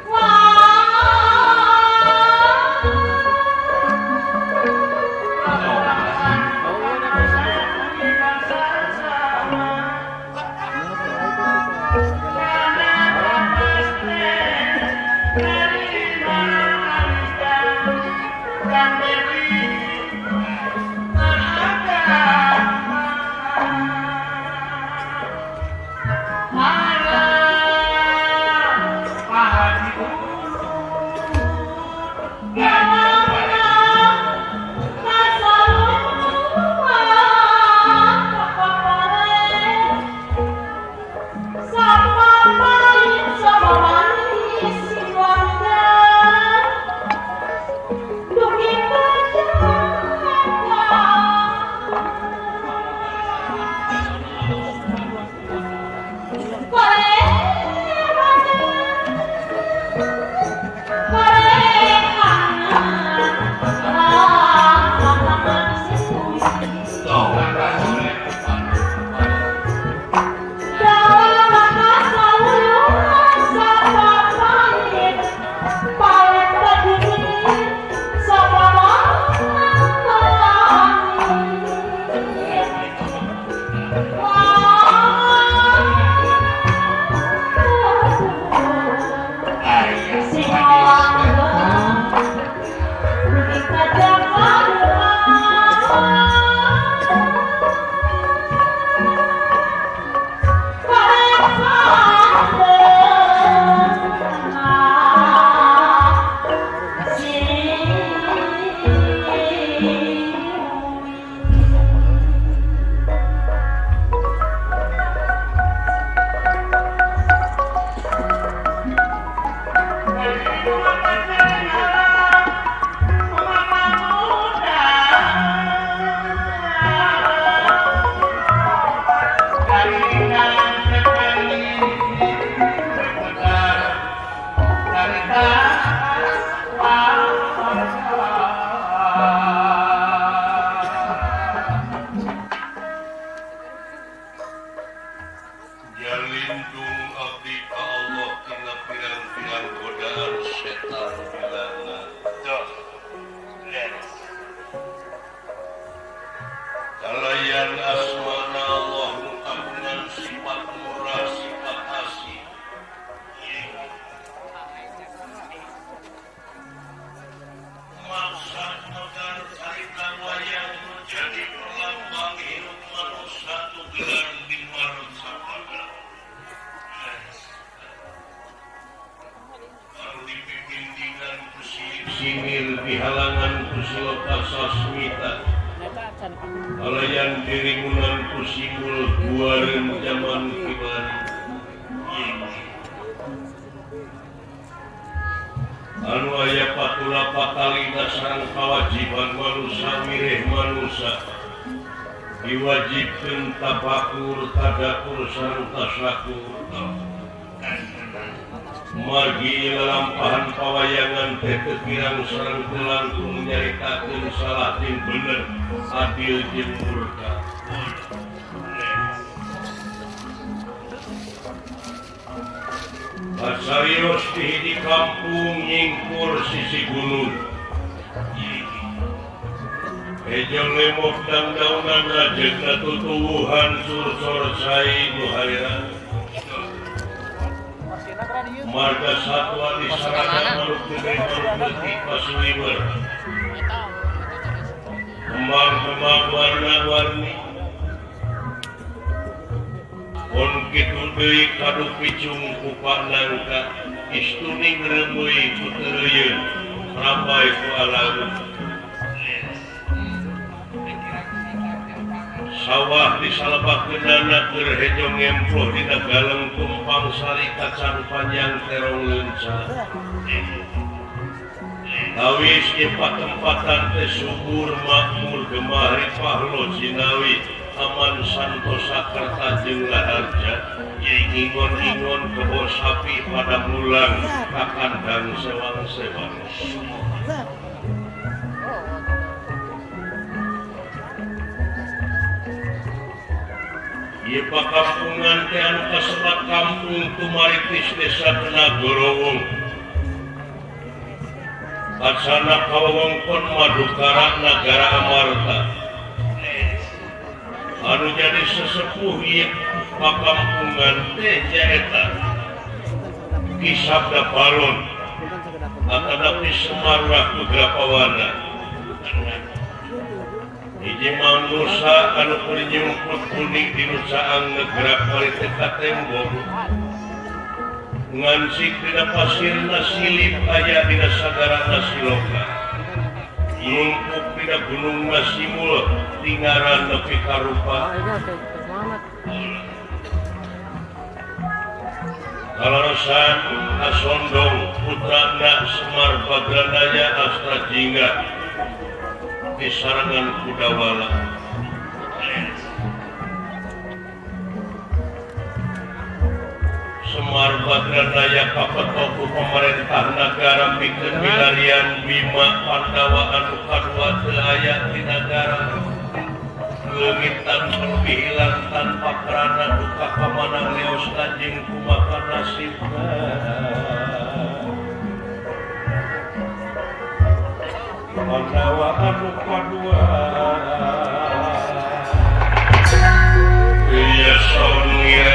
Wah. disinir dihalangan ku Siloka Sasmita alayan diringunan ku Simul guareun jaman kiwari. Anu aya patula patalina sareng kawajiban manusa mireh manusa diwajibkeun tafakur tadakur sareng tasyakur. Margi lalampahan pawayangan teh teu kirang sareng teu langkung nyaritakeun salah jeung bener adil jeung murka. Pasarios di hiji kampung nyingkur sisi gunung. Hejo lemok dangdaunan rajegna tutuwuhan sursor sai nu harira. Marga satwa di sarana manuk gede manuk leutik pasuliwer. Kembang-kembang warna-warni. Pon kitu deui kadu picung kupak nangka istuning reumeuy ku teureuyeuh rambai ku alaun. Sawah di salebakkeunana keur hejo ngemploh dina galeng tumpang sari kacan panjang terong leunca. Tawis ieu patempatan teh subur makmur gemah ripah lo jinawi aman santosa kerta jeung laharja ingon-ingon kebo sapi pada mulang ka kandang sewang-sewang. Ieu pakampungan teh anu kasebat kampung Tumaritis Desa Tenagorowong. Kacana kawewengkon Madukara Nagara Amarta. Anu jadi sesepuh ieu pakampungan teh nyaeta Ki Sabda Palon atanapi Semar Ratu Pawana. Hiji manusa anu keur nyumput kuning dinu caang ngegerak bari teh ka tembok. Ngansik dina pasirna silip aya dina sagarana Siloka. Numpuk dina gunungna Simul tingaran nepi ka rupa. Kalaresan Asondong putrana Semar Badranaya Astra Jingga disarengan Kudawala. Semar Badranaya kapeto ku pemerintah nagara pikeun milarian Bima Pandawa anu kadua teu aya di nagara. Leungit tanpa lebih hilang tanpa kerana duka kamanang leos jeung kumaha nasibna. Pandawa anu kadua iya saunnya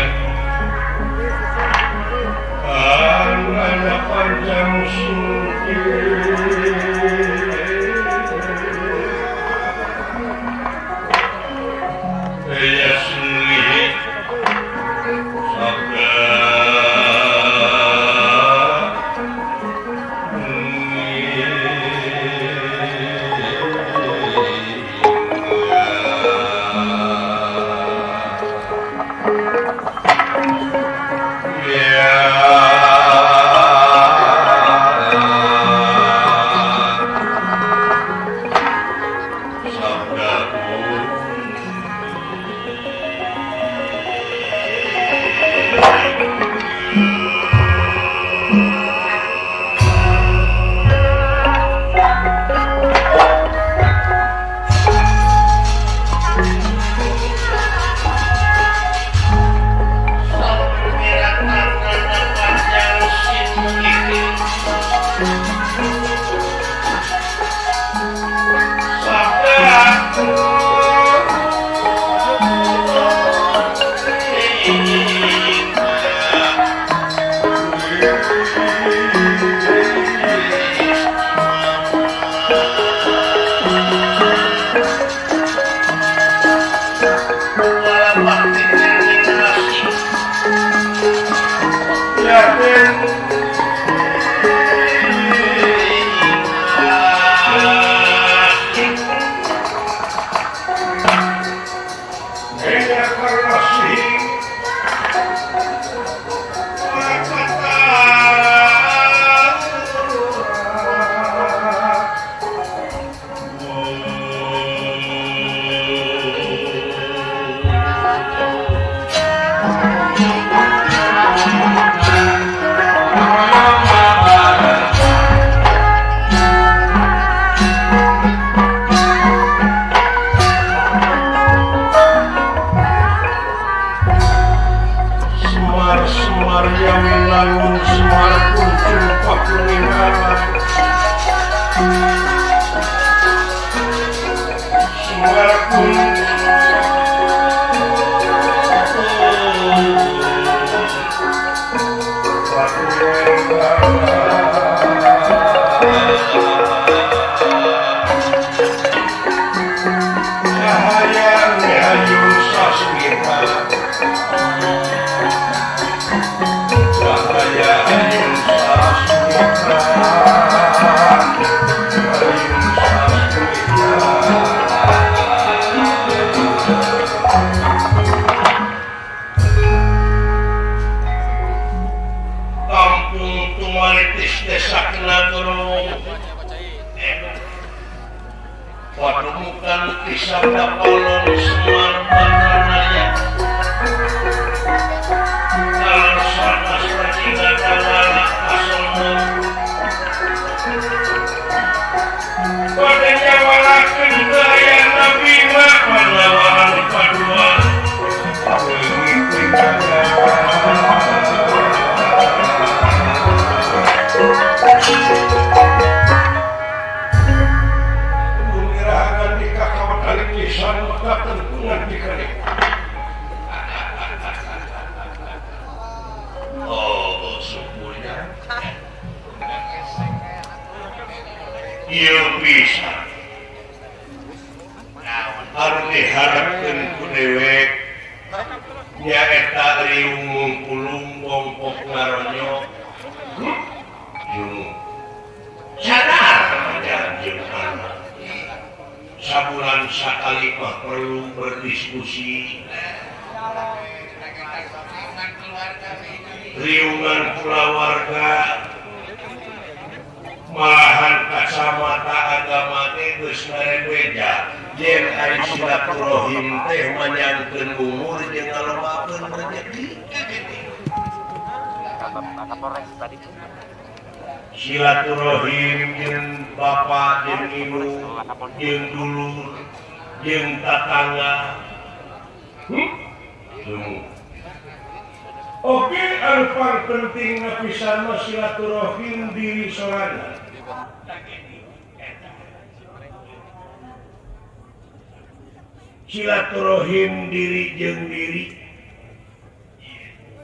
anak panjang sungkir iya sungih sabda. Silaturahim jeung bapak jeung ibu jeung dulur jeung tatangga. Oke, anu paling penting pisan mah silaturahim diri sorangan. Silaturahim diri jeung diri.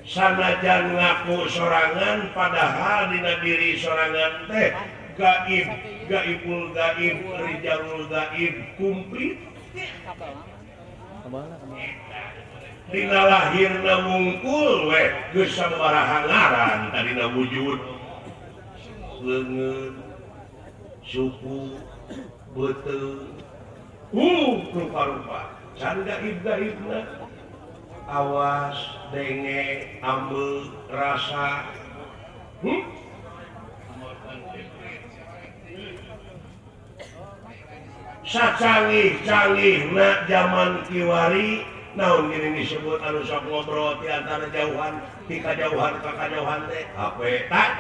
Sanajan ngaku sorangan padahal dina diri sorangan teh gaib, gaibul gaib, rijalul gaib komplit. Dina lahirna mungkul we geus sabaraha ngaran tadina wujud. Leungeun, suku, beuteung, rupa-rupa. Can gaib-gaibna. Awas, denge, ambe, rasa. Sacanggih-canggihna zaman kiwari, naon gini disebut anu sok ngobrol di antara jauhan, di kajauhan ka kajauhan teh HP tak.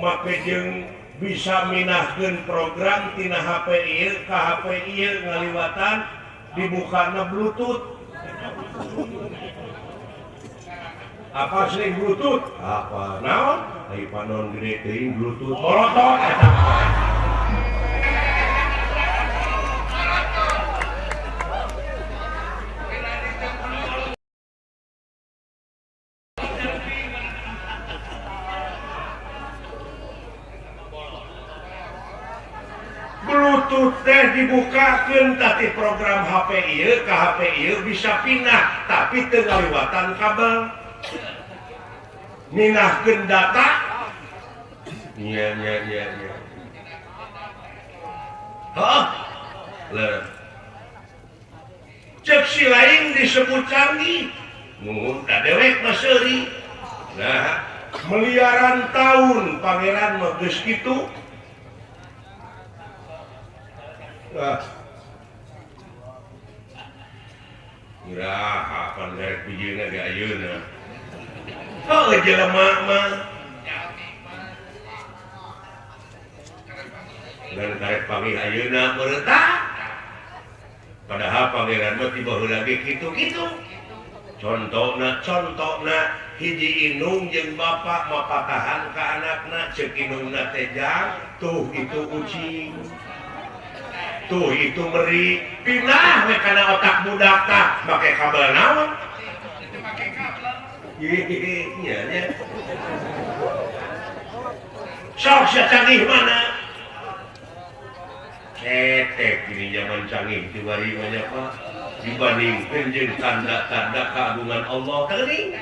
Make jeung bisa minahkeun program tina HP ieu ka HP ieu ngaliwatan dibukana Bluetooth. Apa sih Bluetooth? Apa naon? Ai panon gede teuing Bluetooth. Molotot eta. Bluetooth teh dibukakeun tadi program HP ieu ka HP ieu bisa pindah tapi teu ngaliwatan kabel. Minahkeun data. Nya nya nya nya. Hah? Leureuh. Cek si lain disebut canggih. Mun ka dewek mah seuri. Nah, miliaran tahun pangeran mah geus kitu. Iraha pan rek bijieuna ge ayeuna. Heuh jelema mah. Ngan karek panggih ayeuna meureutah. Padahal pangeran mah ti baheula ge kitu-kitu. Contona Hiji indung jeung bapak mapatahan ka anakna ceuk indungna teh jang tuh itu ucing tuh itu meri pindah we kana otak budak tah make kabel naon itu make kabel nya nya sok sia canggih mana cetek gini zaman canggih tiwari banyak Pak dibandingkeun jeung tanda-tanda keagungan Allah teuing.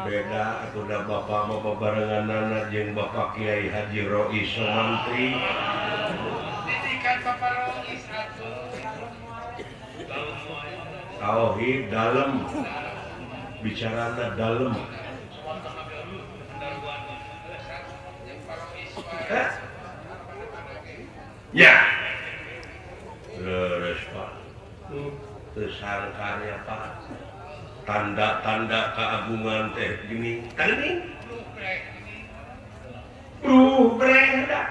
Beda atuh da bapak mah babarenganana jeung Bapak Kiai Haji Rois Somantri. Didikan Bapak Rois atuh. Tauhid dalem, bicarana dalem. Ya. Leres Pak. Tersangkanya Pak. Tanda-tanda keagungan teh gini teuing. Ruh breh da.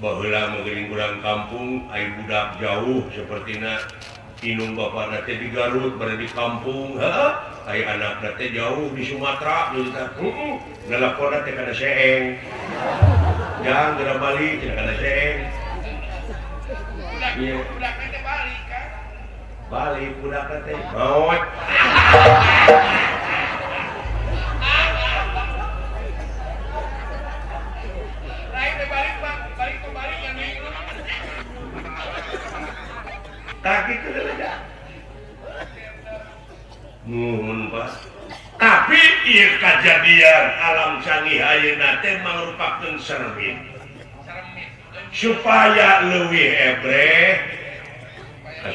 Baheula mah geuning urang kampung ai budak jauh sapertina indung bapana teh di Garut bade di kampung, heuh, ai anakna teh jauh di Sumatera geus tah. Heeh, nalaponna teh kana seeng. Jang geura balik cenah kana seeng. Budak teh balik kan. Balik budak teh maot. Lain teh balik Pak, balik ke balik yang minggu. Tah kitu da. Nuhun Pak. Tapi ieu kajadian alam canggih ayeuna teh mangrupakeun cermin. Supaya leuwih ebreh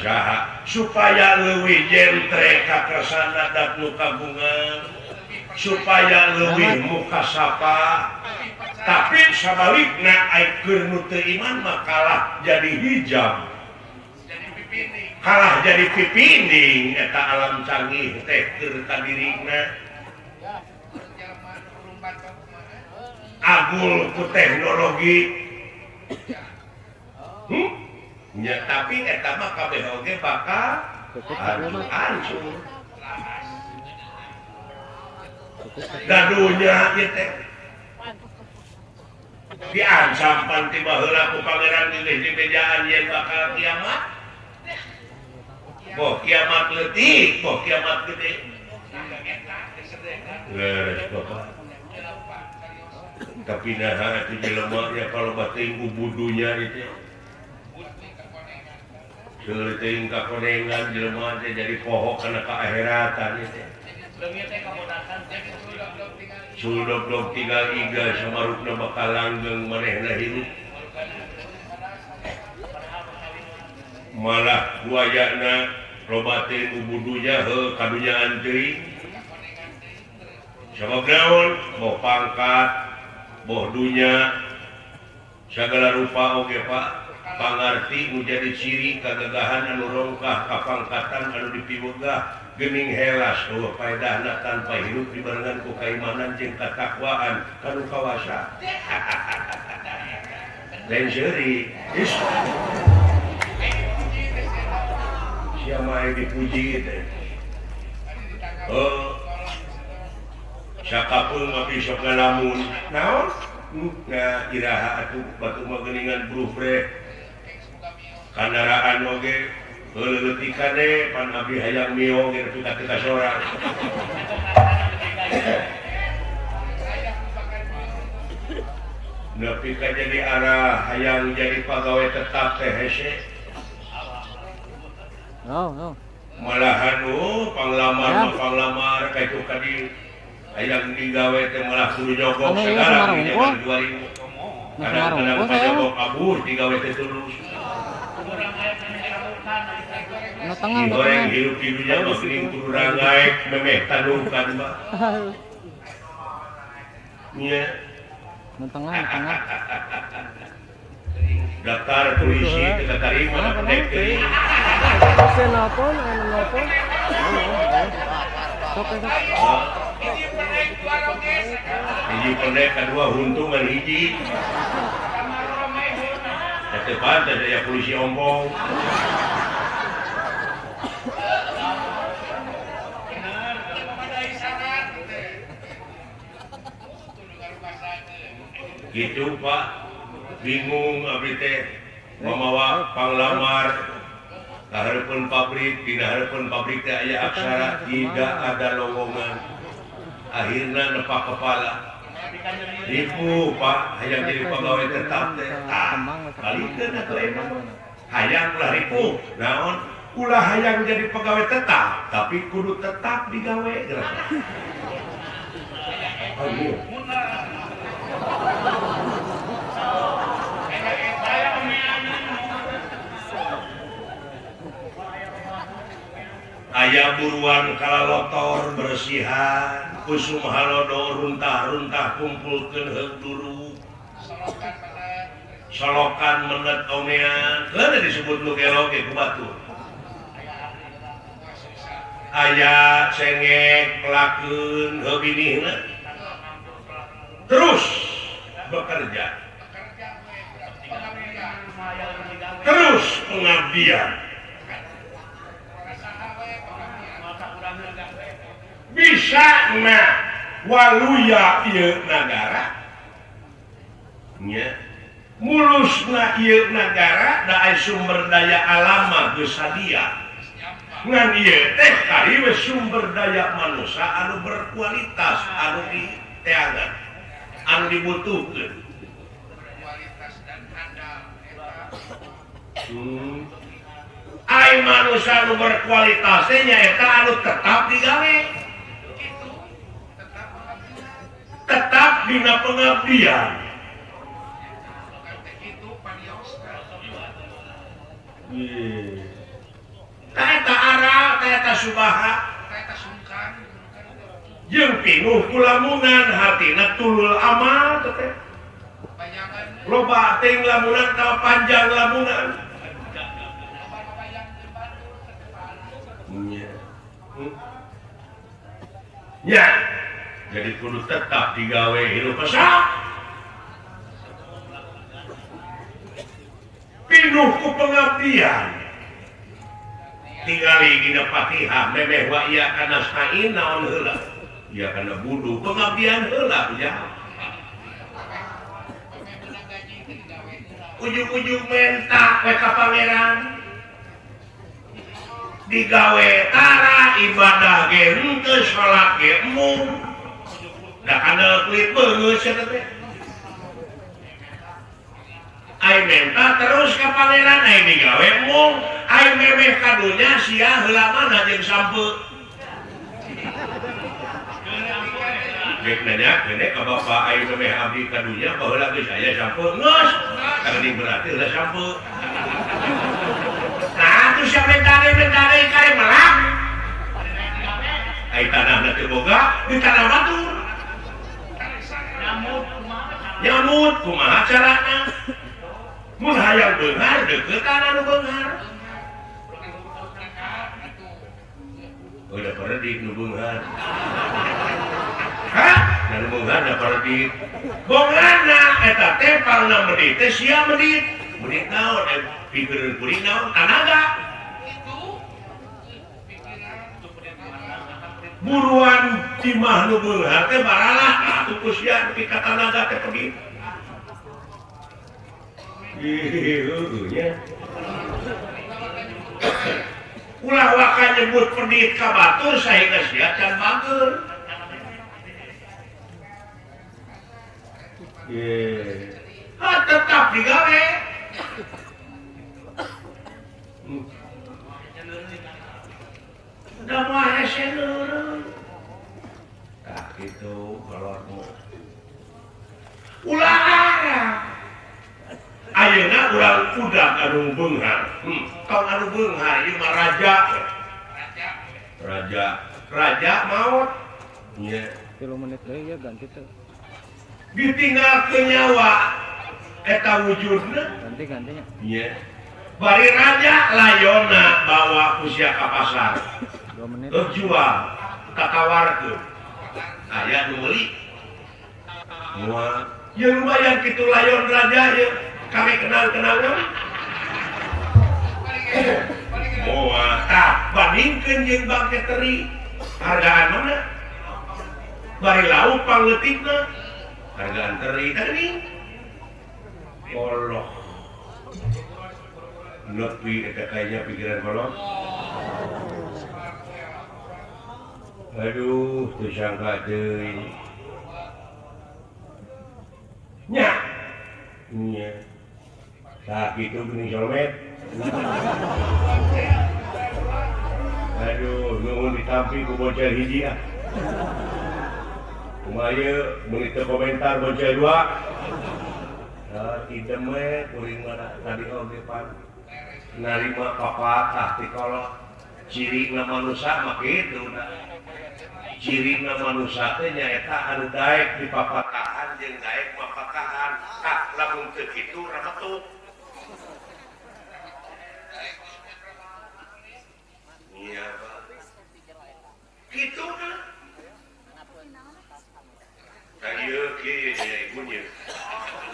saha supaya leuwih jentre kakersana dat nu kagungan, supaya leuwih mukasapa. Tapi sabalikna ai keur nu teu iman mah kalah jadi hijab, kalah jadi pipinding eta alam canggih teh keur ka dirina. Agul ku teknologi. Ya, tapi eta mah kabeh oge bakal hancur. Da dunya ieu teh diancam pan ti baheula ku pangeran geus dibejaan yen bakal kiamat. Boh kiamat leutik, boh kiamat gede. Leres Bapak. Tapi naha atuh jelema nya kalau teuing ubudunya itu. Teuing kakonengan jelema teh jadi poho kana kaakheratan ieu teh. Suldog-dog tinggal iga samarupna bakal langgeng manehna hirup. Malah buayana loba teuing ubudunya heuh kadunyaan teuing. Sabab naon? Boh pangkat, boh dunya, sagala rupa oge Pak. Pangarti nu jadi ciri kagagahan anu rongkah kapangkatan anu dipiwegah geuning helas eueuh paedahna tanpa hirup dibarengan ku kaimanan jeung katakwaan kanu kawasa. Lain seuri. Sia mah dipuji teh. Oh. Sakapeung mah besok ngalamun. Naon? Nah, iraha atuh batu mah geuningan bruh breh. Kandaraan oge leuleutikan de pan abdi hayang mio ge nepi ka teu kasorang. Nepi ka jadi arah hayang jadi pagawe tetap teh hese. Oh, oh. Malahan oh panglamar panglamar ka itu ka di hayang digawe teh malah kudu jogok segala di 2000. Kadang-kadang pajogok kabur digawe teh tulus. Digoreng hirup di dunia mah geuning kudu rangaek memeh tandungkan Pak. Nya. Nu tengah, nu tengah. Daftar polisi teu katarima da pendek teuing. Saya nelpon, anu nelpon. Sok sok. Hiji pendek kadua huntungan hiji. Teu pantes aya polisi ompong. Gitu Pak, bingung abdi teh mamawa panglamar ka hareupeun pabrik, dina hareupeun pabrik teh aya aksara tidak ada lowongan. Akhirna nepak kepala. Ribu Pak, hayang jadi pegawai tetap teh. Ah, balikeun atuh emang. Hayang ulah ribu, naon? Ulah hayang jadi pegawai tetap, tapi kudu tetap digawe geus. Aduh. Aya buruan kalalotor bersihan, kusum halodo runtah-runtah kumpulkeun heug dulu. Solokan menet omean, heuh disebut nu gelo ge ku batur. Aya cengek pelakeun heuh binihna. Terus bekerja. Terus pengabdian. Bisa na waluya ieu nagara nya mulusna ieu nagara da aya sumber daya alam mah geus sadia ngan ieu teh kari we sumber daya manusia anu berkualitas anu diteangan anu dibutuhkeun kualitas dan handal eta. Ai manusia anu berkualitas teh nyaeta anu tetap digawe, tetap dina pengabdian. Kaeta aral, kaeta subaha, jeung pinuh kulamunan hartina tulul amal teh. Loba teuing lamunan tawa panjang lamunan. Ya. Jadi kudu tetap digawe hirup pesat. Pinuh ku pengabdian. Tingali dina Fatihah memeh wa iya kana stain naon heula. Iya kana budu pengabdian heula ya. Ujung-ujung menta we ka pangeran. Digawe tara ibadah ge henteu salat ge embung. Da kana kulit beungeut sia teh. Ai menta terus ka pangeran ai digawe embung, ai memeh ka dunya sia heula mana jeung sampeu. Rek nanya gede ka bapak ai memeh abdi ka dunya baheula geus aya sampeu geus. Kana berarti heula sampeu. Nah, atuh sia mentare-mentare kare melak. Ai tanahna teu boga di tanah batur. Nyamut kumaha carana? Mun hayang beunghar deukeut anu beunghar. Udah paredik nu beunghar. Hah? Da nu beunghar da paredik. Bongana eta teh pangna medit teh sia medit. Medit naon? Pikireun kuring naon? Tanaga. Buruan timah nu beunghar teh baralah atuh ku sia nepi ka tanaga teh pedit. Ih, nya. Ulah waka nyebut pedit ka batur sahingga sia can bager. Ha tetap digawe. Da moal hese nurun. Tah kitu kolotmu. Ulah arah. Ayeuna urang udag anu beunghar. Tong anu beunghar ieu mah raja. Raja. Raja maot. Nya. 3 menit deui ya ganti teh. Ditinggal ke nyawa eta wujudna. Ganti-gantinya. Nya. Bari raja layona bawa ku sia ka pasar. 2 menit. Jual tatawarkeun. Aya nu meuli. Moal. Ye lumayan kitu layon raja ye. Kami kenal-kenalnya. Moal tah bandingkeun jeung bangke teri. Hargaan mana? Bari lauk pangleutikna. Hargaan teri tadi. Allah nepi eta kayaknya pikiran kolot. Aduh, teu sangka deui. Nya. Nya. Tah kitu geuning solmet. Aduh, nuhun ditampi ku bocah hiji ah. Kumaha ieu meuni teu komentar bocah dua. Tah idem we kuring mah tadi oge pan. Narima papatah ti kolot. Cirina manusia mah kitu da. Cirina manusia teh nyaeta anu daek dipapatahan jeung daek mapatahan. Tah lamun teu kitu rametuk. Iya Pak. Kitu kan. Tah ieu kieu nya igun ieu.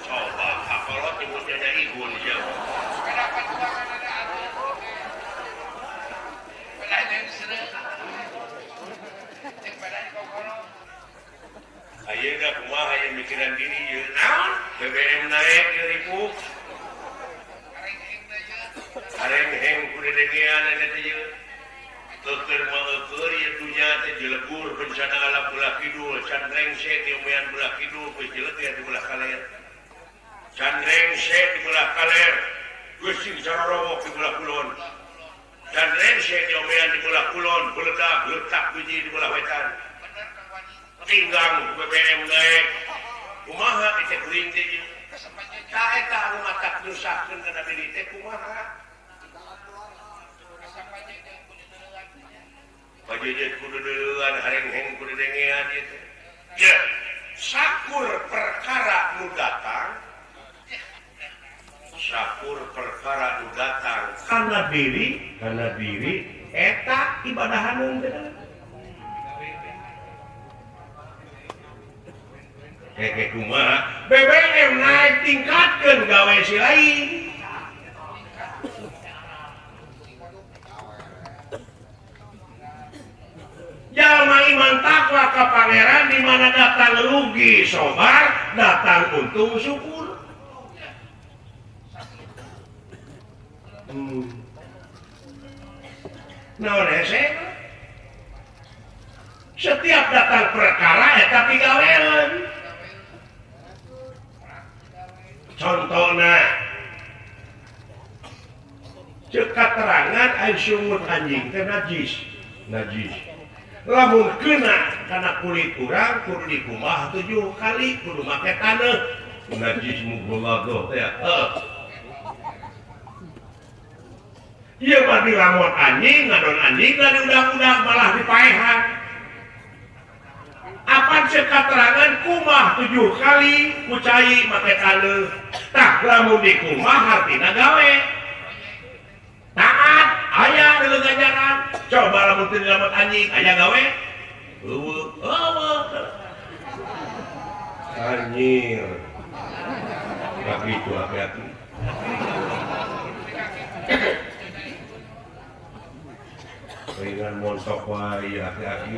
Coba kakolot nyebutnya nya igun ieu. Ayeuna kumaha yang mikiran diri ieu naon? BBM naik ieu ribu. Areng-heng kudu dengean eta teh ieu. Teukeun mah eueur ieu dunya teh jelegur bencana alam belah kidul, can rengse di umean belah kidul, geus jeleger di belah kaler. Can rengse di belah kaler, geus sing sarorowok di belah kulon. Can rengse di umean di belah kulon, beledak letak biji di belah wetan. Tinggang BBM naik. Kumaha teh kuring teh ieu? Tah eta anu matak nyusahkeun kana diri teh kumaha? Pajejet kudu deuleuan, harengheng kudu dengean ieu teh. Ya, sakur perkara nu datang, sakur perkara nu datang kana diri eta ibadah haneun teh. Keke kumaha BBM naik tingkatkeun gawe si lain. Jalma iman takwa ka pangeran di mana datang rugi sobar, datang untung syukur. Naon hese? Setiap datang perkara eta pigawean. Contohna ceuk katerangan ai sungut anjing teh najis. Najis. Lamun kena kana kulit urang kudu dikumbah 7 kali kudu make taneuh. Najis mughaladzah teh. Heeh. Ieu mah dilamun anjing, ngadon anjing lah diudak-udak malah dipaehan. Apan ceuk katerangan kumah 7 kali ku cai make taneuh. Tah lamun dikumbah hartina gawe. Taat aya deuleu ganjaran. Coba lamun teu dilamun anjing aya gawe. Eueuh, eueuh. Anjir. Kakitu hati-hati. Ringan montok wae hati-hati.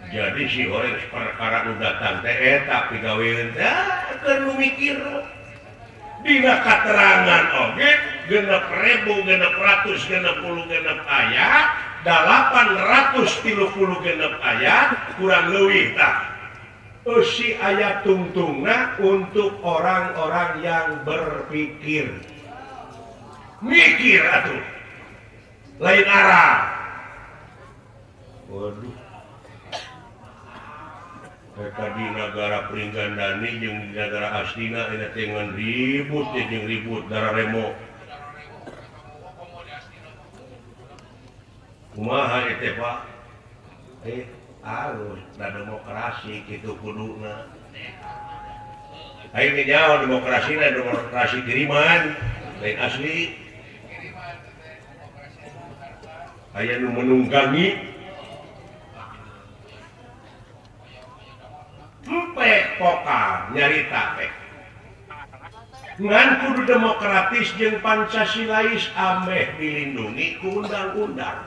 Jadi si orang perkara nu datang teh eta pigaweun teh keur nu mikir. Dina katerangan oge 6.666 ayat 836 ayat kurang leuwih tah. Eusi ayat tungtungna untuk orang-orang yang berpikir. Mikir atuh. Lain arah. Waduh. Eta di nagara Pringgandani jeung di nagara Astina eta teh ngan ribut teh jeung ribut darah remo. Kumaha eta Pak? Alus da demokrasi kitu kuduna. Aing nyaho demokrasina demokrasi kiriman lain asli. Aya nu menunggangi empek pokal nyarita teh. Ngan kudu demokratis jeung Pancasilais ameh dilindungi ku undang-undang.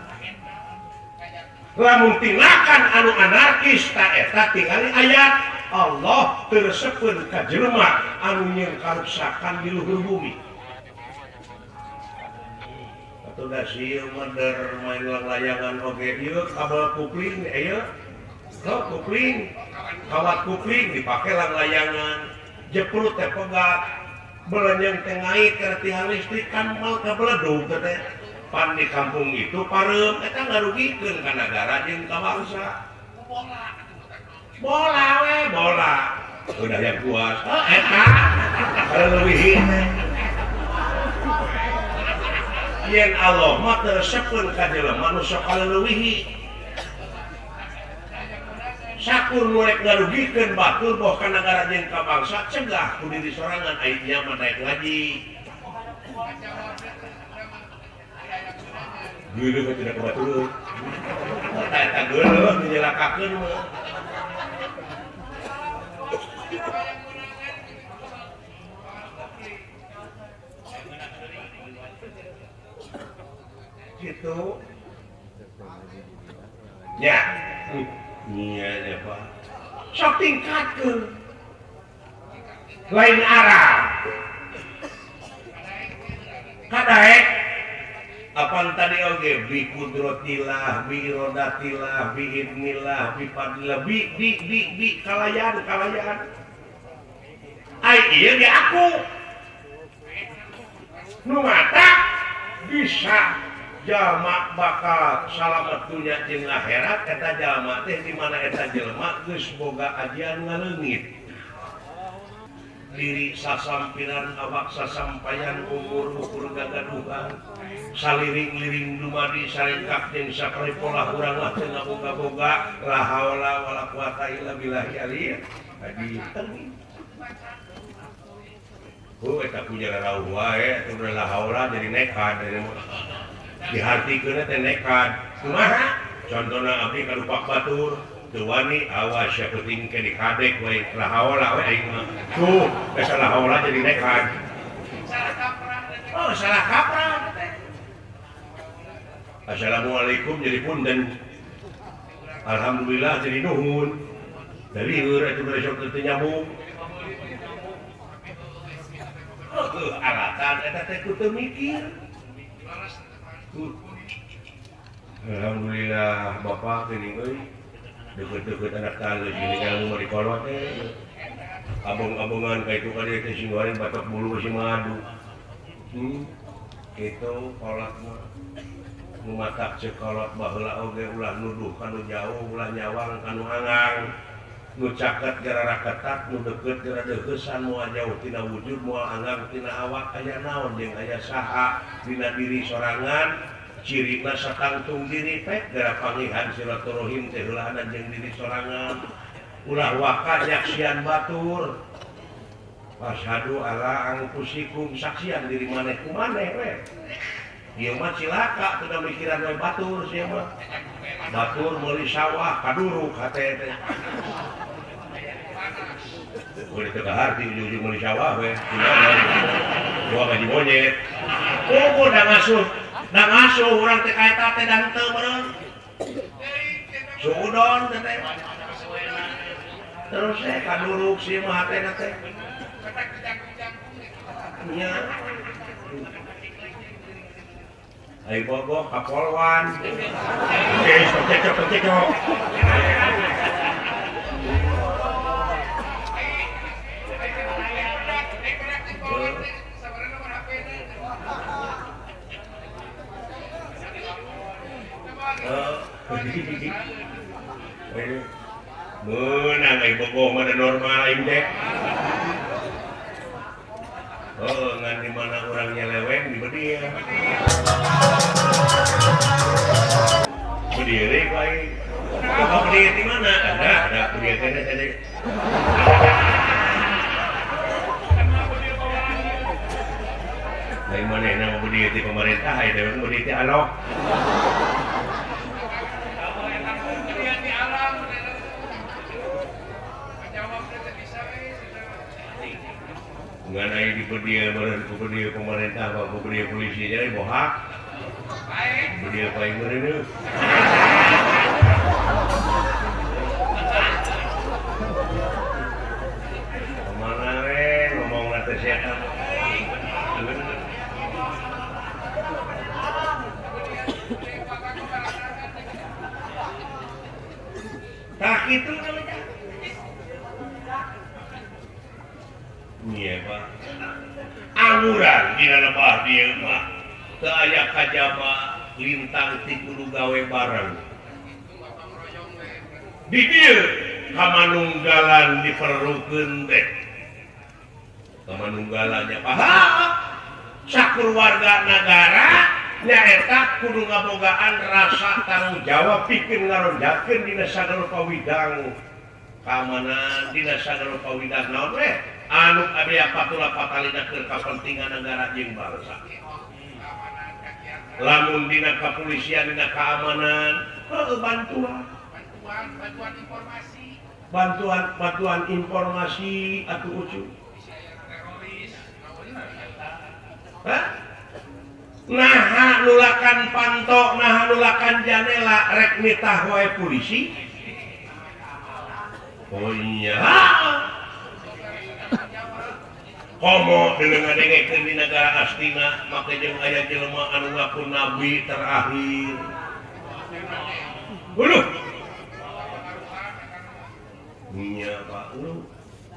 Lamun tindakan anu anarkis ta eta tingali ayat Allah teu resepeun ka jelema anu nyieun karuksakan di luhur bumi. Atuh da sieu meder main layangan oge ieu kabel kupling ieu. Tuh kupling, kawat kupling dipake layangan, jeprut teh pegat, belenyeng teh ngait kana tiang listrik kan mau kabeledug teh. Pan di kampung itu pareum eta ngarugikeun ka nagara jeung ka bangsa. Bola we bola. Udah yang puas. Oh, eta kaleuwih teh. Yen Allah mah teu resepeun ka jelema nu sok kaleuwihi. Sakur nu rek ngarugikeun batur boh ka nagara jeung ka bangsa cegah ku diri sorangan ai nya mah daek ngaji. Geuleuh tidak kebatur. Eta geuleuh dijelakakeun mah. Gitu. Ya. Nya nya Pak. Sok tingkatkeun. Lain arah. Kadaek apaan tadi oge bi kudrotillah bi irodatillah bi idnillah bi fadlillah bi bi bi bi kalayan kalayan ai ieu ge aku nu mata bisa jalma bakal salamet dunya jeung akhirat eta jalma teh di mana eta jelema geus boga ajian ngaleungit diri sasampiran awak sasampayan umur ukur gagaduhan saliring-liring dumadi saringkak jeung sakali pola urang lah teu ngaboga-boga la haula wala quwata illa billahi aliyah tadi oh eta punya rauh wae atuh la haula jadi nekat dihartikeun teh nekat kumaha contona abdi kalupak batur teu wani awas sia penting ke dikadek we la haula we aing mah tuh geus la haula jadi nekat salah kaprah. Oh salah kaprah teh. Assalamualaikum jadi punten. Alhamdulillah jadi nuhun. Dari heur atuh besok teu nyambung. Heuh alatan eta teh ku teu mikir. Alhamdulillah bapak geuning euy. Deukeut-deukeut anak tangga gini kalau mau dikolot teh. Abong-abongan ka itu ka dieu teh sing goreng batok bulu sing madu. Kitu kolot mah. Nu matak ceuk kolot baheula oge ulah nuduh ka nu jauh, ulah nyawang ka nu angang. Nu caket gara raketat, nu deukeut gara deukeusan moal jauh tina wujud, moal anggang tina awak aya naon jeung aya saha dina diri sorangan. Cirina satangtung diri pek gara pangihan silaturahim teh heulana jeung diri sorangan. Ulah waka nyaksian batur. Wasyhadu ala anfusikum saksian diri maneh ku maneh we. Ieu mah cilaka teu mikiran we batur sia mah. Batur meuli sawah kaduruk hate teh. Udah teu kaharti ujung-ujung meuli sawah we. Gua gaji monyet. Oh, da ngasuh. Da ngasuh urang teh ka eta teh da henteu meureun. Suudon teh teh. Terus teh kaduruk sia mah hatena teh. Nya. Ayo bogoh ka polwan. Geus cecok-cecok. Meunang ai bogoh mah da normal aing teh. Oh, ngan di mana urang nyeleweng di beudia. Berdiri ku aing. Bogoh berdiri di mana? Ada berdiri teh tadi. Lain manehna mah berdiri di pemerintah, aya deui berdiri di alok. Ngan aya di beudia meureun ku beudia pemerintah mah ku beudia polisi jadi bohak. Beudia paling meureun. teh sia. Tah kitu nya Pak. Anguran dina lebah dieu mah teu aya kajaba lintang ti kudu gawe bareng. Di dieu kamanunggalan diperlukeun teh. Kamanunggalannya paham. Sakeluarga nagara nyaeta kudu ngabogaan rasa tanggung jawab pikeun ngaronjakeun dina sagala pawidang keamanan dina sagala pawidang naon we anu abdi patula patalina keur kapentingan negara jeung bangsa. Lamun dina kepolisian dina keamanan heueuh bantuan bantuan informasi bantuan informasi atuh ucu teroris. Hah? Naha nulakan panto, naha nulakan janela rek nitah wae polisi. Oh iya. Komo deuleu ngadengekeun di nagara Astina make jeung aya jelema anu ngaku nabi terakhir. Uluh. Nya Pak, uluh.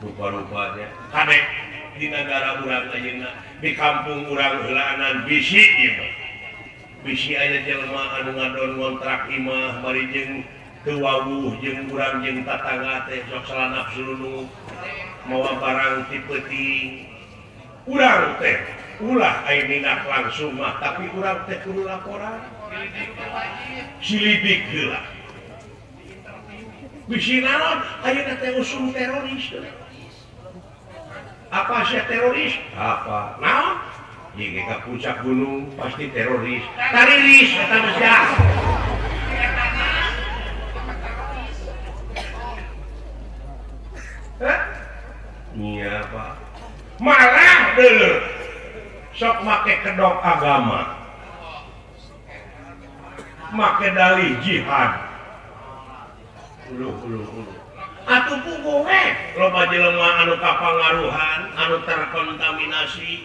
Rupa-rupanya kadek di negara urang ayeuna di kampung urang heulaanan bisi ieu mah. Bisi aya jelema anu ngadon ngontrak imah bari jeung teu wawuh jeung urang jeung tatangga teh sok salanap sulunung mawa barang ti peuting. Urang teh ulah aya ninak langsung mah tapi urang teh kudu laporan. Silidik heula. Bisi naon ayeuna teh usum teroris. Apa sih teroris? Apa? Naon? Jika ke puncak gunung pasti teroris. Tariris eta mah sia. Hah? Iya, Pak. Malah deuleu. Sok make kedok agama. Make dalih jihad. Uluh uluh uluh. Atuh puguh we loba jelema anu kapangaruhan anu terkontaminasi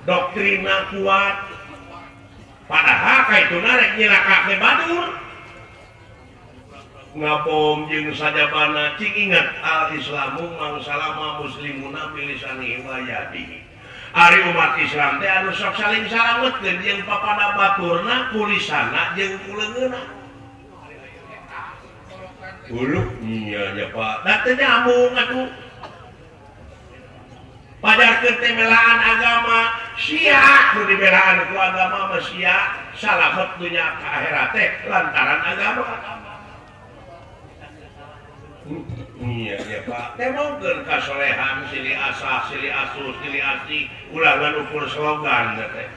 doktrinna kuat padahal kaituna rek nyilakake batur ngabom jeung sajabana cing inget al islamu mangsalama muslimuna bilisanihi wa yadihi. Ari umat Islam teh anu sok saling salametkeun jeung papada baturna kulisana jeung kuleungeunna. Uluh nya nya Pak, da teu nyambung atuh. Pajarkeun teh belaan agama, sia nu dibelaan ku agama mah sia salamet dunya ka akhirat teh lantaran agama. Iya nya Pak, temongkeun kasolehan silih asah, silih asuh, silih asih, ulah ngan ukur slogan teh.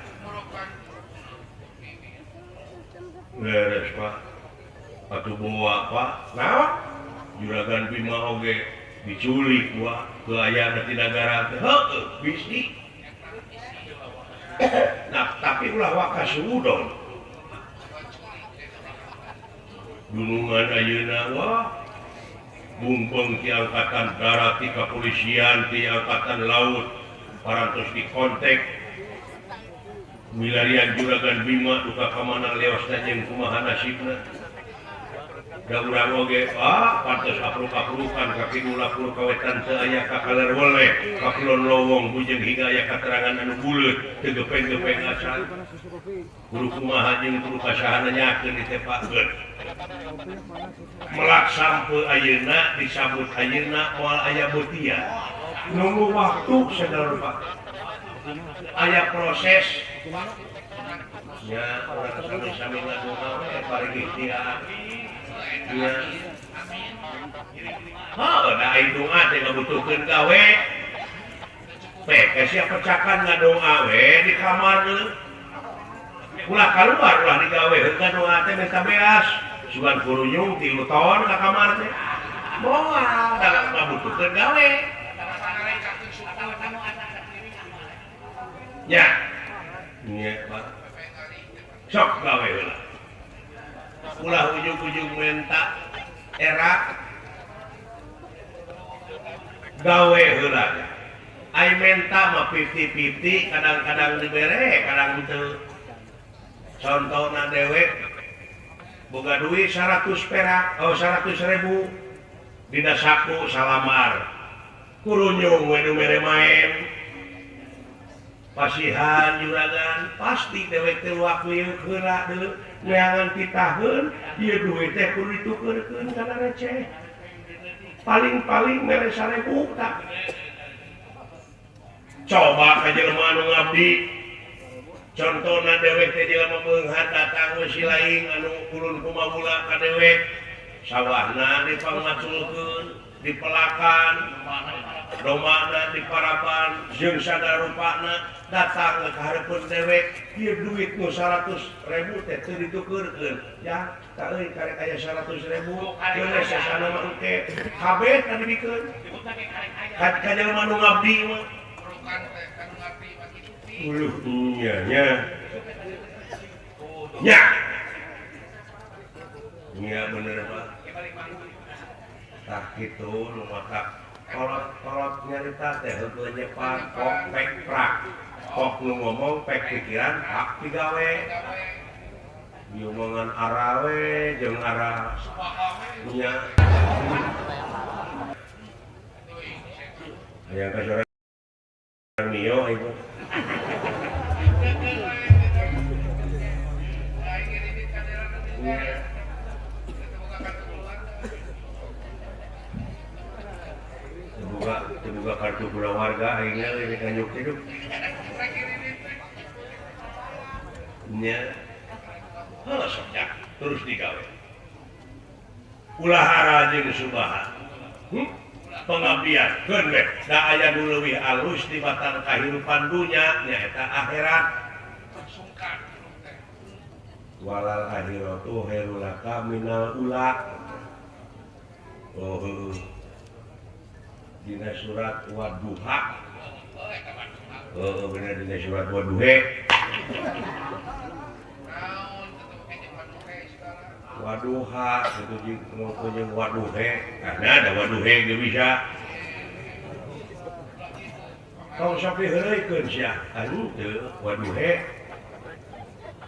Beres Pak. Atuh bawa Pak, naon? Juragan Bima oge diculik wah ke ayana di nagara teh. Heueuh, bisi. Nah, tapi ulah waka suudon. Gunungan ayeuna wah bungkung ti angkatan darat, ti kepolisian, ti angkatan laut, parantos dikontak. Milarian Juragan Bima duka ka mana leosna jeung kumaha nasibna. Da urang oge ah pantes apruk-aprukan ka kidul lapur ka wetan teu aya ka kaler weleh ka kulon lowong hujeng hingga aya katerangan anu buleut teu gepeng-gepeng acan kudu kumaha jeung kudu kasaha nanyakeun ditepakeun melak sampeu ayeuna disambut ayeuna moal aya beutia nunggu waktu sagala rupa aya proses nya urang sami-sami ngadoa we bari ikhtiar. Iya. Oh, da doa teh ngabutuhkeun gawe. Pek sia pecakan ngadoa we di kamar deui. Ulah kaluar ulah digawe heuh ngadoa teh minta beas. Sugan kurunyung 3 tahun ka kamar teh. Moal da ngabutuhkeun gawe. Ya. Nya, Pak. Sok gawe heula. Ulah ujug-ujug menta era gawe heula. Ai menta mah 50-50 kadang-kadang dibere kadang teu. Contona dewek boga duit 100 perak oh 100.000 dina saku salamar. Kurunyung we nu mere maen. Pasihan juragan pasti dewek teh waktu ieu heula deuleu neangan pitaheun ieu duit teh kudu ditukeurkeun kana receh. Paling-paling mere 1.000 tak. Coba ka jelema anu ngabdi contona dewek teh jelema beunghar datang we si laing anu ulun kumamula ka dewek sawahna dipangmaculkeun dipelakan domana diparaban jeung sadarupana datang ka hareupeun dewek ieu duit nu 100.000 teh teu ditukeurkeun ya tah euy karek aya 100.000 geus sasana mah engke kabeh tadi dibikeun ka jelema nu ngabdi mah. Uluh nya nya. Nya. Nya bener Pak. Tah kitu nu matak kolot-kolot nyarita teh heukeul nyepat kok pek prak. Kok nu ngomong pek pikiran hak digawe. Diomongan arawe jeung ara nya. Aya ka sore Mio ibu. Dibuka kartu kulawarga akhirnya ini kanyuk hidup. Nya. Heuh sok terus digawe. Ulah ara jeung subaha. Pengabdian keun we da aya nu leuwih alus tibatan kahirupan dunya nyaeta akhirat. Walal akhiratu khairul laka minal ula. Oh heuh. Dina surat Wadduha. Oh bener dina surat Wadduhe. Waduha itu jeung jeung waduhe. Karena ada waduhe ge bisa. Tong sok diheureuykeun sia. Anu teu waduhe.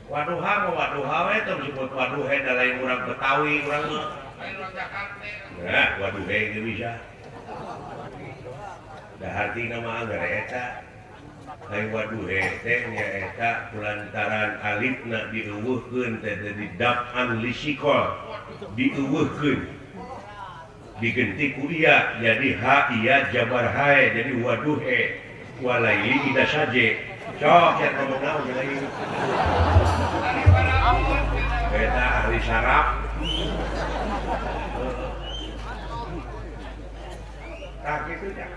Waduha mah waduha we tong disebut waduhe da lain urang Betawi urang mah. Lain urang Jakarta. Nah, waduhe ge bisa. Da hartina mah anggar eta. Ai waduhe teh nyaeta kulantaran alifna dieuweuhkeun teh di daf'an lisikol dieuweuhkeun digenti ku iya jadi ha iya jabar hae jadi waduhe walaili ida saje cok ya ngomong naon lagi eta ahli saraf tah kitu nya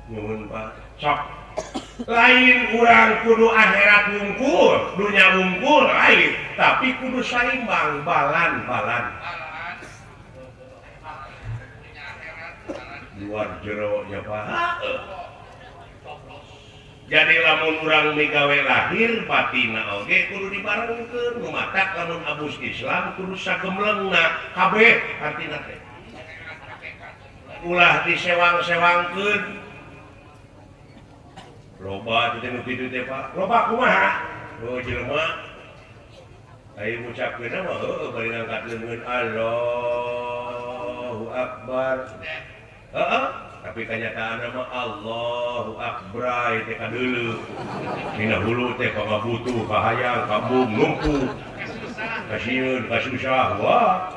nuhun Pak sok lain urang kudu akhirat wungkul dunya wungkul lain tapi kudu saimbang balan-balan luar jero nya Pak. Jadi lamun urang migawe lahir batina oge kudu dibarengkeun nu matak lamun abus Islam kudu sagemlengna kabeh artina teh ulah disewang-sewangkeun. Loba teh nu kitu teh Pak. Loba kumaha? Oh jelema. Aya ngucapkeun mah heueuh bari ngangkat leungeun Allahu Akbar. Heeh, tapi kanyataanna mah Allahu Akbar teh kadeuleu. Dina hulu teh pangabutuh, kahayang, kabung, lumpuh. Kasieun, kasusah, wah.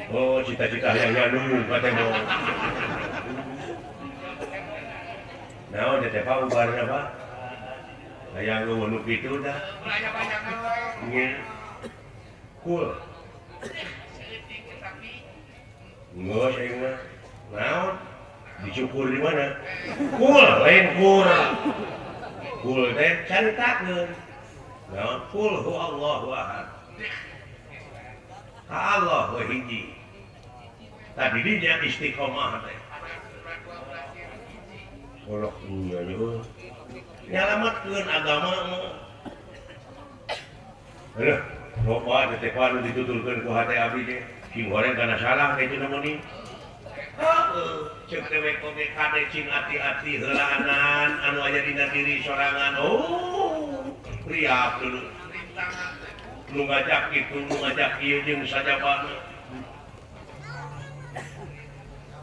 Oh, cita-cita hayang nyandung katemo. Naon teh Pak ubarna Pak? Hayang nu kitu dah. Nya. Kul. Geus aing mah. Naon? Dicukur di mana? Kul, lain kur. Kul teh caritakeun. Naon? Kul huwallahu ahad. Ka Allah we hiji. Tadi dinya istiqomah teh. Kolok nya nyalametkeun agama mah. Heuh, loba teh teh anu dituturkeun ku hate abdi teh. Sing goreng kana salah kitu na meni. Cek dewek oge kade cing ati-ati heulaanan anu aya dina diri sorangan. Oh, riap dulu. Nu ngajak kitu, nu ngajak ieu jeung sajabana.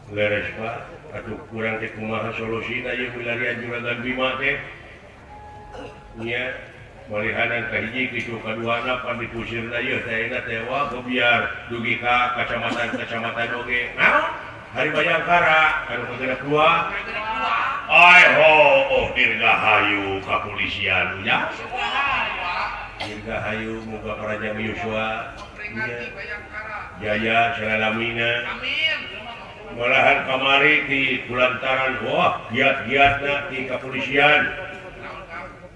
Leres Pak, atuh kurang teh kumaha solusina ieu milarian Juragan Bima teh. Nya malihanan kahiji kitu kaduana pan dipusirna ieu teh ayeuna teh wah gebiar dugi ka kacamatan-kacamatan oge. Naon? Hari Bayangkara anu kagenep dua. Ai ho, oh dirgahayu kapolisian nya. Dirgahayu muga parajang yuswa. Jaya salalamina. Amin. Malahan kamari di kulantaran wah giat-giatna di kepolisian.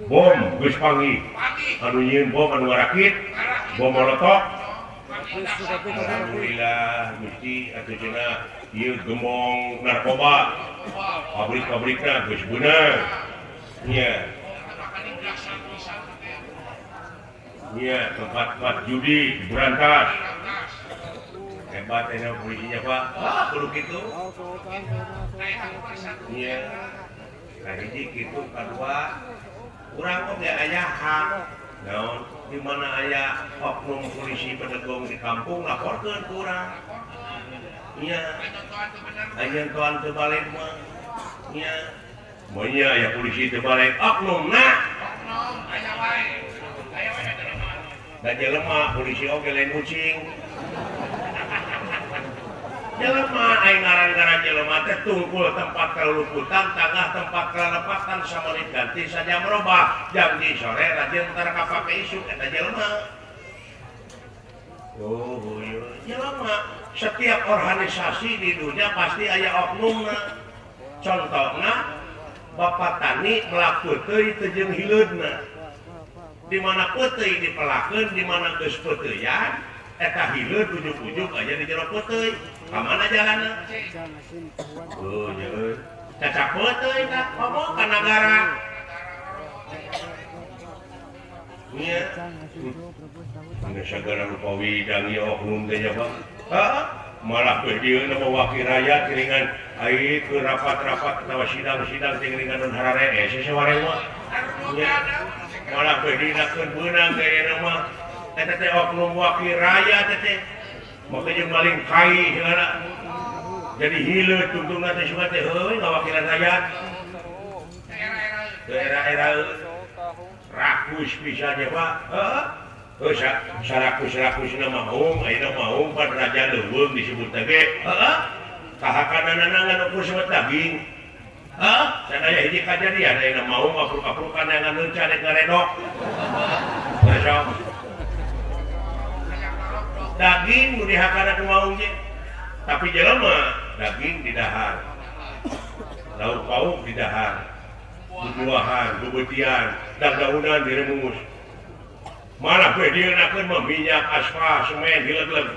Bom geus panggih. Anu nyieun bom anu ngarakit, bom molotok. Alhamdulillah Gusti atuh cenah ieu gemong narkoba. Pabrik-pabrikna geus beunang. Nya. Nya tempat-tempat judi berantas. Hebat ini polisinya Pak. Ah, kudu kitu. Iya. Kahiji kitu kadua urang oge aya hak. Naon di mana aya oknum polisi pedegong di kampung laporkeun ku urang. Iya. Aya tuan teu balik mah. Iya. Moal nya aya polisi teu balik oknumna. Oknum aya wae. Aya wae jelema. Da jelema polisi oge lain ucing. Jelema aing ngaran-ngaran jelema teh tungkul tempat kaluputan tangah tempat kalepatan samenit ganti saja merubah jam di sore rajin tara kapake isuk eta jelema. Oh, jelema setiap organisasi di dunia pasti aya oknumna. Contohna Bapak Tani melak peuteuy teu jeung hileudna. Di mana peuteuy dipelakeun, di mana geus peuteuyan eta hileud ujug-ujug aja di jero peuteuy. Ka mana jalanna? Oh, nya. Cacak peuteuy tah ngomong ka nagara. Nya. Geus sagala rupa widang ieu oknum teh nya Pak. Heeh. Malah geus dieu mah wakil rakyat geuningan ai keur rapat-rapat atawa sidang-sidang teh geuningan nun hararee seseware mah. Nya. Malah geus dinakeun beunang teh ayeuna mah. Eta teh oknum wakil rakyat teh. Maka jeung maling kai segala. Jadi hileut tungtungna teh suka teh heuy ngawakilan rakyat. Daerah-era rakus pisan nya Pak. Heeh. Heuh sarakus-rakusna maung, ayeuna maung pan raja leuweung disebut teh ge. Heeh. Kahakananana ngan ukur sebut daging. Heeh, sadaya hiji kajadian ayeuna maung apruk-aprukan ngan leunca rek ngaredok. Masya daging nu dihakana ku maung ge. Tapi jelema daging didahar. Lauk pauk didahar. Bubuahan, bubutian, daun-daunan diremus. Malah we dieunakeun mah minyak, aspal, semen dileg-leg.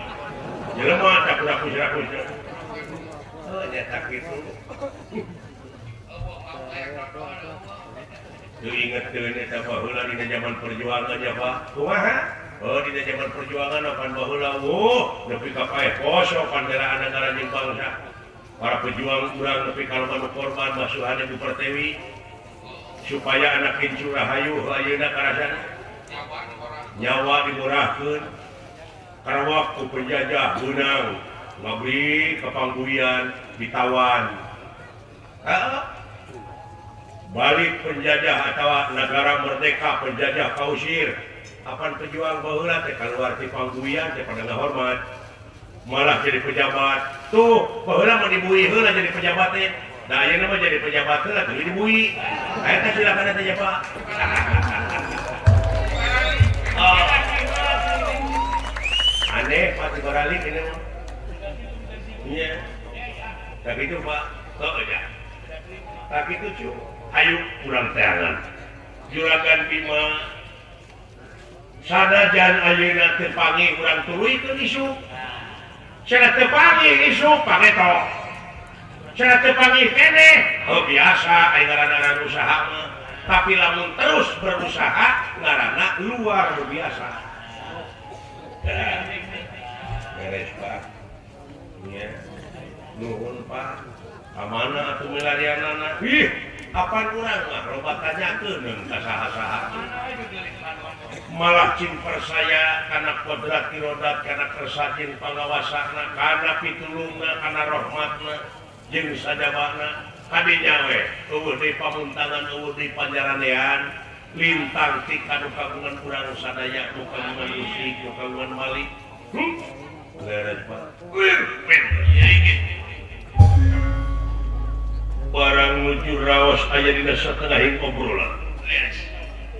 Jelema tak rakus-rakus. Heuh nya tak kitu. Teu ingetkeun eta baheula dina zaman perjuangan nya Pak. Kumaha? Oh dina zaman perjuangan apan baheula wuh nepi ka paeh poso panderaan negara jeung bangsa. Para pejuang urang nepi ka loba nu korban masuhan Ibu Pertiwi supaya anak incu rahayu ayeuna karasana nyawa dimurahkeun karena waktu penjajah beunang ngabri ka pangguyan ditawan. Heeh. Balik penjajah atawa negara merdeka penjajah kausir. Apan pejuang baheula teh kaluar ti pangguyan teh pada ngahormat. Malah jadi pejabat. Tuh, baheula mah dibui heula jadi pejabat teh. Da ayeuna mah jadi pejabat heula teu dibui. Eta silakan teh Pak. Oh. Aneh Pak dibaralik ini mah. Iya. Tapi itu Pak, oh ya. Tapi itu cu. Ayo kurang teangan. Juragan Bima sanajan ayeuna teu panggih urang tuluykeun isuk. Cenah teu panggih isuk pangeto. Cenah teu panggih keneh. Oh biasa aya ngaran-ngaran usaha mah. Tapi lamun terus berusaha ngaranna luar biasa. Beres Pak. Nya. Nuhun Pak. Ka mana atuh milarianana? Ih, apaan urang mah loba tanyakeun ka saha-saha. Malah cing percaya kana kodrat irodat kana kersa jeung pangawasana kana pitulungna kana rahmatna jeung sajabana kadinya we eueuh deui pamuntangan eueuh deui panjaranean lintang ti kanu kagungan urang sadaya nu kagungan musik nu kagungan malik. Leres Pak. Barang nuju raos aya dina satengahing obrolan. Leres.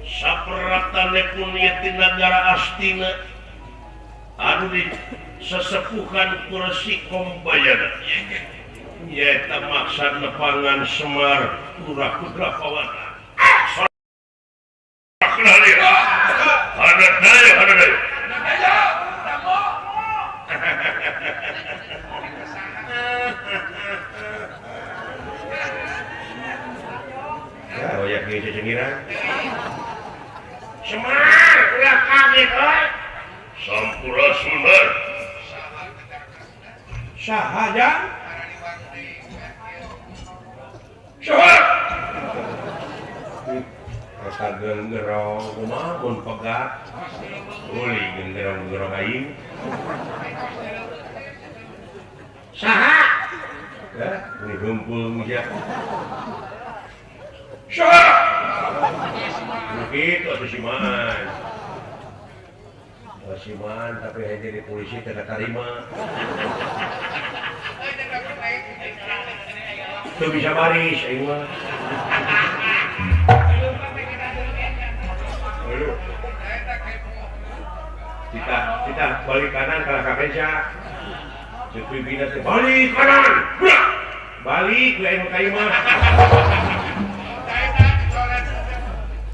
Saperatane kunia ti nagara Astina anu di sesepuhan ku Resi Kombayana. Nyaeta maksad nepangan Semar Pura Putra Pawana. Semar ulah kaget euy. Sampurasun euy. Saha jang? Saha? Eta genggerong kumaha mun pegat. Uli genggerong-gerong aing. Saha? Ya, uli heumpung sia. Saha? Begitu atuh si Man. Si Man tapi hanya jadi polisi tidak terima. Teu bisa baris aing mah. Kita balik kanan kalah ka Keca. Ceuk pimpinan teh balik kanan. Balik we aing ka imah.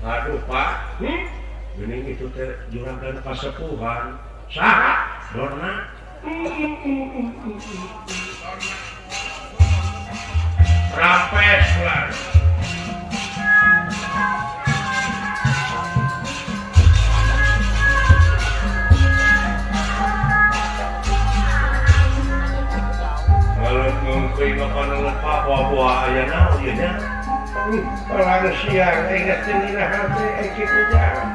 Aduh Pak, geuning itu teh juragan kasepuhan. Saha? Dorna. Rampes ulah. Kalau ngungkuy makan lupa buah-buah aya naon ieu nya? Orang siang ingat cenginah hati kitu jang.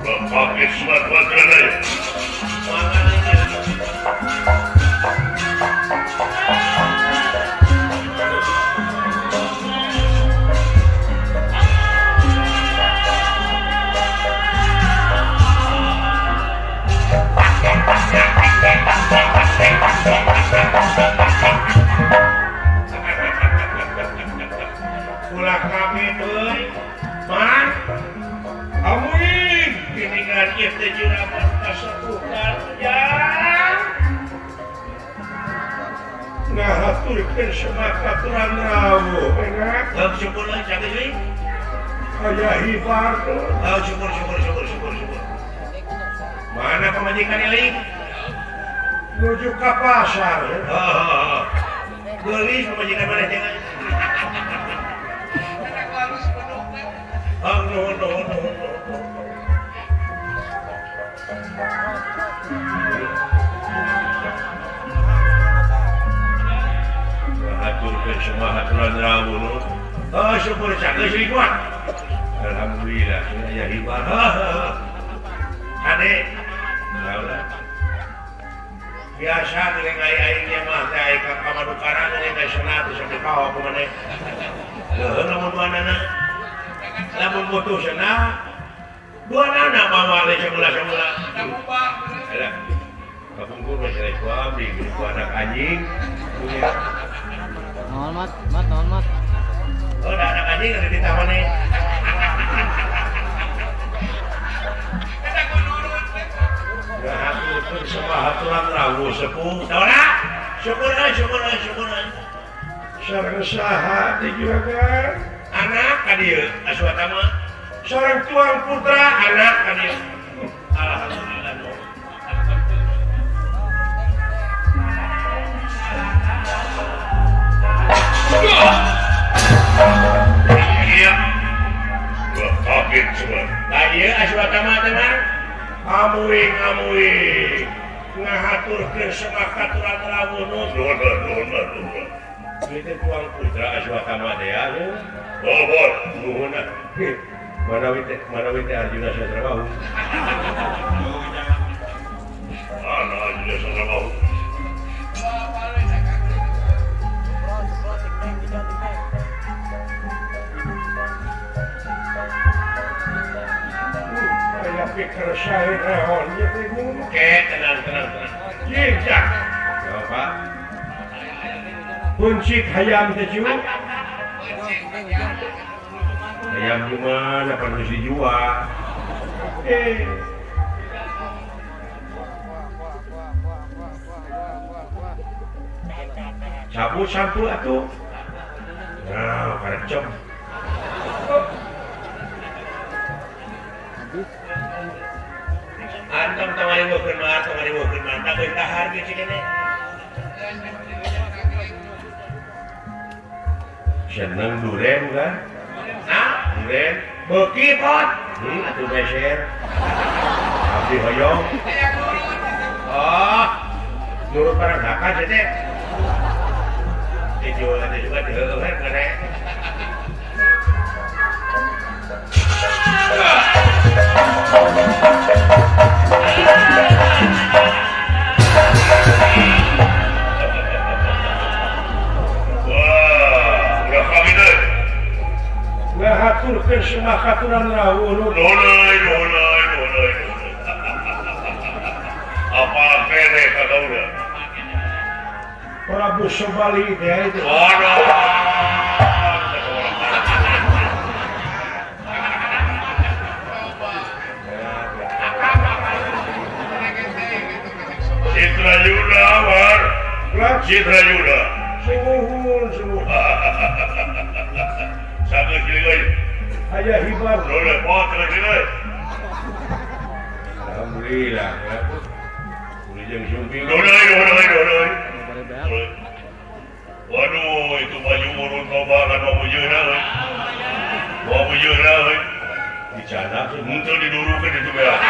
Lepake surat wadrana ya. Ulah kami euy, Man. Amuin geuningan ieu teh juragan kasepuhan jang. Ngahaturkeun semak aturan rawuh enak. Heuh syukur euy cak euy. Aya hibar tuh. Heuh syukur syukur syukur syukur syukur. Mana pamajikan euy? Nuju ka pasar. Heeh. Geulis pamajikan maneh teh. Oh, no, no, no, no. Haturkeun semua aturan rawuh nu. Oh, syukur cak geus kuat. Alhamdulillah, aya hibar. Kade. Ulah. Biasa geuning aing nya mah teh aing ka pamadukaran geuning teh senat sampe kaho ku maneh. Leuh lamun duanana. Lamun butuh senat duanana bawa le semula-semula. Alah. Kapungkur mah cerek ku abdi geuning ku anak anjing. Naon mat, mat naon mat. Oh, da anak anjing ada di taman nih. Ngahaturkeun semua aturan rawuh sepuh. Saudara, syukur euy, syukur euy, syukur euy. Sareng saha teh juragan? Anak ka dieu Aswatama mah. Sareng tuang putra anak ka dieu. Alhamdulillah. Iya. Gua kaget semua. Nah, ieu Aswatama teh mah. Amuing amuing. Ngahaturkeun semah katuran rawuh Nuhun nuhun nuhun. Ieu teh tuang putra Aswatama teh ya. Oh, bon. Nuhun ah. Manawi teh Arjuna Sasrabahu. Ana Arjuna Sasrabahu. Pikir saya rehon ya bingung. Oke, tenang tenang tenang. Jijak. Ya Pak. Buncit hayam teh cu. Hayam di mana perlu dijual. Cabut sampul atuh. Nah, karecem. Antam tong ngariweukeun mah, tong ngariweukeun mah, tak euy tahar ge cik Seneng duren kan? Nah, duren beuki pot. Atuh beser. Abdi hoyong. Oh, nurut barang hakan sih teh. Dijual teh juga diheueuh kene. Wah, udah kawin euy. Ngahaturkeun semah katuran rawuh. Nuhun euy, nuhun euy, nuhun euy. Apa kene ka kaula? Prabu Sobali teh itu. Waduh. Citra Yuda war. Citra Yuda. Sumuhun sumuhun. Sangat gini euy. Aya hibar. Loleh pot lagi euy. Alhamdulillah ya. Ulijeng sumping. Loleh loleh loleh. Waduh, itu baju urut loba kan wabujeuna euy. Wabujeuna euy. Dicana henteu didurukeun itu beak.